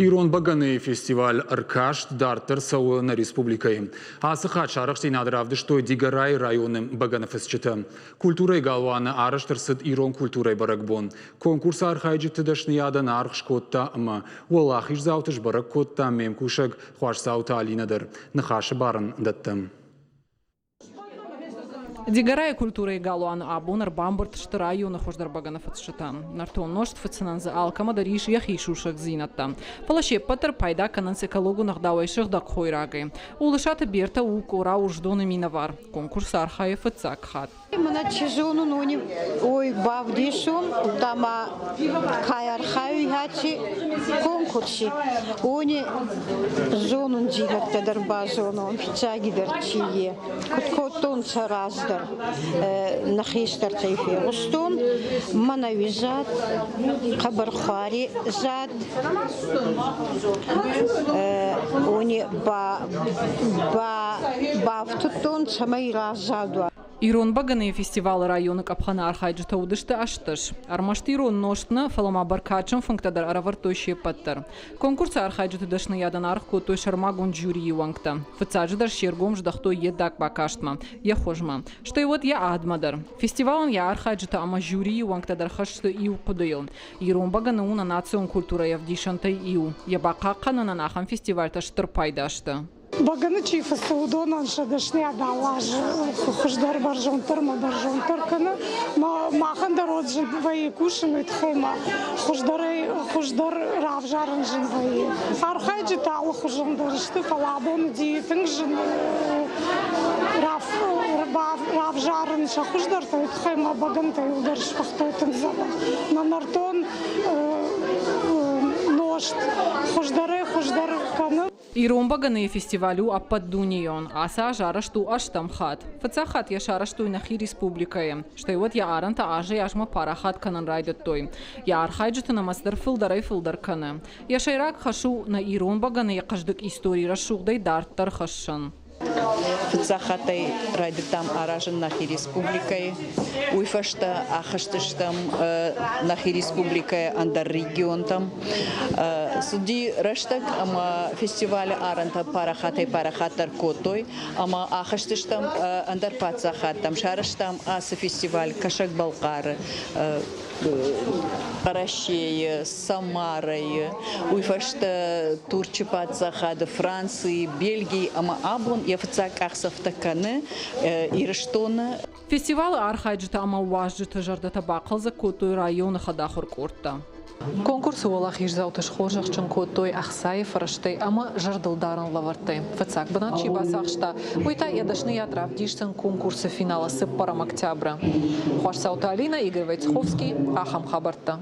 Ирон бӕгӕныйы фестиваль ӕркаст дарддӕр цӕуы нӕ республикӕйы. Ацы хатт сӕ арӕхстдзинад равдыстой Дигорайы районы бӕгӕныфыцджытӕ. Культурӕйы галуаны арӕзт ӕрцыд ирон культурӕйы бӕрӕгбон. Конкурсы архайджыты дӕсныйадӕн аргъ скодта ӕмӕ уӕлахиздзауты сбӕрӕг кодта ме мкусӕг Хуасдзауты Алинӕ дӕр. Ныхасы бар ын дӕттӕм. Дигорайы культурӕйы галуаны абон ӕрбамбырд сты районы хуыздӕр бӕгӕныфыцджытӕ. Нӕртон нозт фыцынӕн дзы алкӕмӕ дӕр ис йӕхи сусӕгдзинӕдтӕ. Фӕлӕ се ппӕт дӕр пайда кӕнынц экологон ӕгъдауӕй сыгъдӕг хойрагӕй. Улысаты Бертӕ у Къора Урсдоны минӕвар. Конкурсы архайы фыццаг хатт. Мӕнӕ чи зонун, уони уой бавдесун, удта ма ка архайуй аци конкурси, уони зонундзийнӕдтӕ дӕр базонун, фиццагидӕр чи е. Куд кодтонцӕ раздӕр, нӕ хестӕртӕй фегъустон, мӕнӕуи зад, хъӕбӕрхуари зад, уони ба, ба, бафтудтон, цӕмӕй раззад уа. Ирон бӕгӕныйы фестивалы районы къӕпхӕны архайджытӕ уыдысты 18. Ӕрмӕст ирон нозт нӕ, фӕлӕ ма бӕркадджын фынгтӕ дӕр ӕрӕвӕрдтой се ппӕт дӕр. Конкурсы архайджыты дӕсныйадӕн аргъ кодтой сӕрмагонд жюрийы уӕнгтӕ. Фыццаджыдӕр се ргом здӕхтой йе ддаг бакастмӕ, йӕ хуызмӕ, стӕй уӕд йӕ адмӕ дӕр. Фестивалӕн йӕ архайджытӕ ӕмӕ жюрийы уӕнгтӕ дӕр хӕсты иу хъуыдыйыл. Ирон бӕгӕны у нӕ национ культурӕйы ӕвдисӕнтӕй иу. Йӕ бахъахъхъӕнынӕн ахӕм фестивальтӕ стыр пайда сты. Бӕгӕны чи фыцы, уыдонӕн сӕ дӕсныйад алы аз хуыздӕр, бӕрзонддӕр ӕмӕ бӕрзонддӕр кӕны. Махӕн дӕр уӕд зын вӕййы кусын, уый тыххӕй ма хуыздӕрӕй хуыздӕр равзарын зын вӕййы. Архайджытӕ алыхуызон дӕр сты, фӕлӕ абон уыди тынг зын равзарын сӕ хуыздӕртӕ, уый тыххӕй ма бӕгӕнтӕ иуылдӕр сфыхтой тынг дзӕбӕх. Нӕ нӕртон нозт хуыздӕрӕй хуыздӕр кӕны. Ирон бӕгӕныйы фестиваль у ӕппӕтдунейон. Ацы аз арӕзт у ӕстӕм хатт. Фыццаг хатт йӕ сарӕзтой нӕхи республикӕйы. Стӕй уӕд йӕ арӕнтӕ азӕй-азмӕ парахат кӕнын райдыдтой. Йӕ архайджыты нымӕц дӕр фылдӕрӕй-фылдӕр кӕны. Йӕ сӕйраг хӕс у нӕ ирон бӕгӕныйы хъӕздыг истори рӕсугъдӕй дарддӕр хӕссын. Фыццаг хаттӕй райдыдтам аразын нӕхи республикӕйы. Уый фӕстӕ ахызтыстӕм нӕхи республикӕйы ӕндӕр регионтӕм. Цыди рӕстӕг ӕмӕ фестивалы арӕнтӕ парахатӕй-парахатдӕр кодтой ӕмӕ ахызтыстӕм ӕндӕр паддзахадтӕм. Сарӕзтам ацы фестиваль Кӕсӕг-Балхъары, Хъӕрӕсейы, Самарайы, уый фӕстӕ Турчы паддзахады, Францийы, Бельгийы ӕмӕ абон йӕ фыццаг къахдзӕфтӕ кӕны Ирыстоны. Фестивалы архайджытӕ ӕмӕ уазджыты зӕрдӕтӕ бахъӕлдзӕг кодтой районы хӕдахуыр къордтӕ. Конкурсы уӕлахиздзауты схорзӕхджын кодтой ӕхцайы фӕрӕзтӕй ӕмӕ зӕрдылдарӕн лӕвӕрттӕй. Фыццаг бынат чи бацахста, уый та йӕ дӕсныйад равдисдзӕн конкурсы финалы цыппӕрӕм октябры. Хуасдзауты Алинӕ, Игорь Войцеховский, ахӕм хабӕрттӕ.